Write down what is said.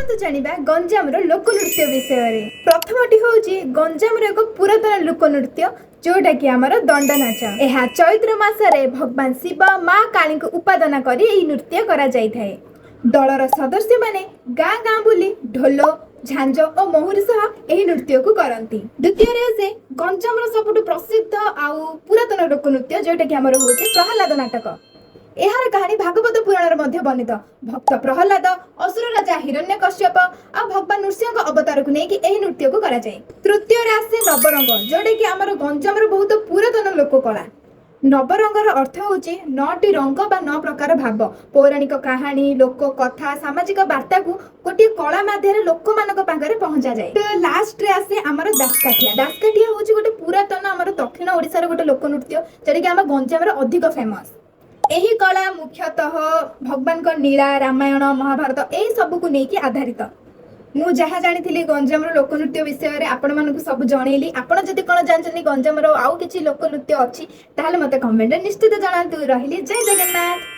ଆସନ୍ତୁ ଜାଣିବା ଗଞ୍ଜାମର ଲୋକନୃତ୍ୟ ବିଷୟରେ। ପ୍ରଥମଟି ହେଉଛି ଗଞ୍ଜାମର ଏକ ପୁରାତନ ଲୋକନୃତ୍ୟ, ଯୋଉଟାକି ଆମର ଦଣ୍ଡନାଚ। ଏହା ଚୈତ୍ର ମାସରେ ଭଗବାନ ଶିବ, ମା କାଳୀଙ୍କୁ ଉପାସନା କରି ଏହି ନୃତ୍ୟ କରାଯାଇଥାଏ। ଦଳର ସଦସ୍ୟମାନେ ଗାଁ ଗାଁ ବୁଲି ଢୋଲ, ଝାଞ୍ଜ ଓ ମହୁରୀ ସହ ଏହି ନୃତ୍ୟକୁ କରନ୍ତି। ଦ୍ୱିତୀୟରେ ଆସେ ଗଞ୍ଜାମର ସବୁଠୁ ପ୍ରସିଦ୍ଧ ଆଉ ପୁରାତନ ଲୋକନୃତ୍ୟ, ଯୋଉଟାକି ଆମର ହେଉଛି ପ୍ରହ୍ଲାଦ ନାଟକ। ଏହାର କାହାଣୀ ଭାଗବତ ପୁରାଣରେ ମଧ୍ୟ ବର୍ଣ୍ଣିତ। ଭକ୍ତ ପ୍ରହ୍ଲାଦ, ଅସୁର ରାଜା ହିରଣ୍ୟ କଶ୍ୟପ ଆଉ ଭଗବାନ ନୃସିଂହଙ୍କ ଅବତାରକୁ ନେଇକି ଏହି ନୃତ୍ୟକୁ କରାଯାଏ। ତୃତୀୟରେ ଆସେ ନବରଙ୍ଗ, ଯୋଉଟାକି ଆମର ଗଞ୍ଜାମର ବହୁତ ପୁରାତନ ଲୋକକଳା। ନବରଙ୍ଗର ଅର୍ଥ ହେଉଛି ନଅଟି ରଙ୍ଗ ବା ନଅ ପ୍ରକାର ଭାବ। ପୌରାଣିକ କାହାଣୀ, ଲୋକ କଥା, ସାମାଜିକ ବାର୍ତ୍ତାକୁ ଗୋଟିଏ କଳା ମାଧ୍ୟମରେ ଲୋକମାନଙ୍କ ପାଖରେ ପହଞ୍ଚାଯାଏ। ତ ଲାଷ୍ଟରେ ଆସେ ଆମର ଦାସକାଠିଆ। ଦାସକାଠିଆ ହେଉଛି ଗୋଟେ ପୁରାତନ ଆମର ଦକ୍ଷିଣ ଓଡ଼ିଶାର ଗୋଟେ ଲୋକନୃତ୍ୟ, ଯେଉଁଟାକି ଆମ ଗଞ୍ଜାମରେ ଅଧିକ ଫେମସ୍। ଏହି କଳା ମୁଖ୍ୟତଃ ଭଗବାନଙ୍କ ଲୀଳା, ରାମାୟଣ, ମହାଭାରତ ଏହି ସବୁକୁ ନେଇକି ଆଧାରିତ। ମୁଁ ଯାହା ଜାଣିଥିଲି ଗଞ୍ଜାମର ଲୋକନୃତ୍ୟ ବିଷୟରେ, ଆପଣମାନଙ୍କୁ ସବୁ ଜଣେଇଲି। ଆପଣ ଯଦି କ'ଣ ଜାଣିଛନ୍ତି, ଗଞ୍ଜାମର ଆଉ କିଛି ଲୋକନୃତ୍ୟ ଅଛି, ତାହେଲେ ମୋତେ କମେଣ୍ଟରେ ନିଶ୍ଚିତ ଜଣାନ୍ତୁ। ରହିଲି, ଜୟ ଜଗନ୍ନାଥ।